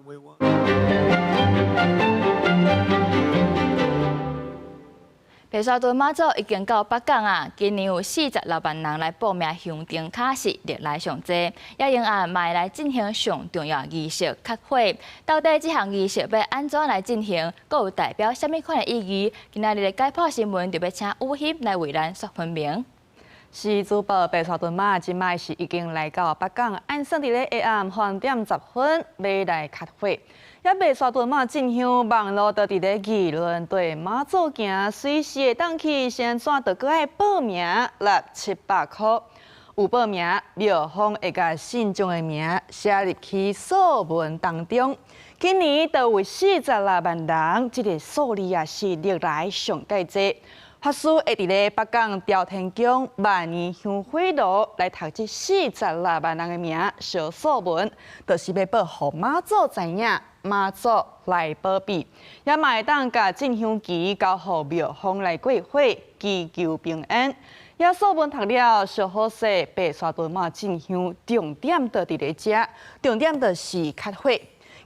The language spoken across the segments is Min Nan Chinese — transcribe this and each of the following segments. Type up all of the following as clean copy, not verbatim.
We want. 白沙屯媽祖已經到北港啊！今年有46萬人來報名香燈腳，是歷來上濟，也用啊嘛來進行上重要儀式磕火。到底這項儀式欲按怎來進行，閣有代表啥物款的意義？今仔日的解剖新聞就欲請雨欣來為咱說分明。是主播白沙屯媽，這擺是已經來到北港，按算佇咧下暗3點10分欲來磕火。也白沙屯媽進香網路都佇咧議論，對媽祖行隨時會當去，是按怎著閣愛報名六七百箍。有報名，廟方會共信眾的名寫入去素文當中。今年就有46萬人，這個數字也是歷來上蓋濟。法師會佇咧北港朝天宮萬年香火爐來讀這46萬人的名，燒素文，就是欲報予媽祖知影，媽祖來保庇，也嘛會當共進香旗交予廟方來過火，祈求平安。也素文讀了，燒好勢，白沙屯媽進香重點就佇咧遮，重點就是磕火。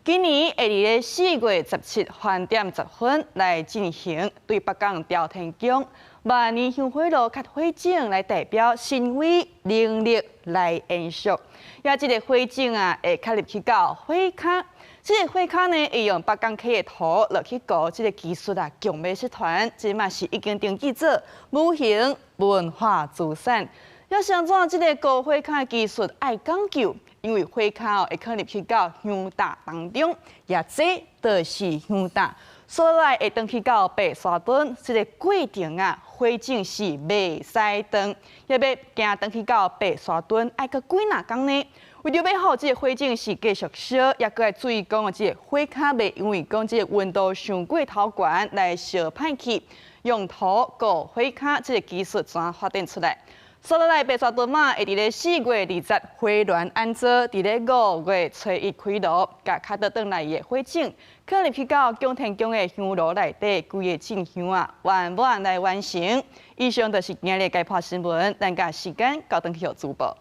今年會佇咧4月17 3點10分來進行，對北港朝天宮萬年香火爐磕火種來代表神威靈力來延續。也這個火種啊，會磕入去到火跤。這個火跤呢，會用北港溪的土落去糊，這個技術啊，強欲失傳，這嘛是已經登記做無形文化資產。欲按怎這個糊火跤的技術愛講究，因為火跤會囥入去到香罩當中，也這就是香罩。所來會轉去到白沙屯，這個過程啊，火種是袂使斷，欲行轉去到白沙屯，愛閣幾若工呢？為著欲予這個火種是繼續燒，也閣愛注意講，這個火跤袂因為講這個溫度傷過頭懸來燒歹去，用土糊火跤這個技術怎發展出來？所來白沙屯媽會佇咧4月20火鸞安座，佇咧5月初一開爐，共磕倒轉來的火種，囥入去到仰天宮的香爐內底，規個進香啊圓滿來完成。以上就是今日解剖新聞，咱共時間交轉去予主播。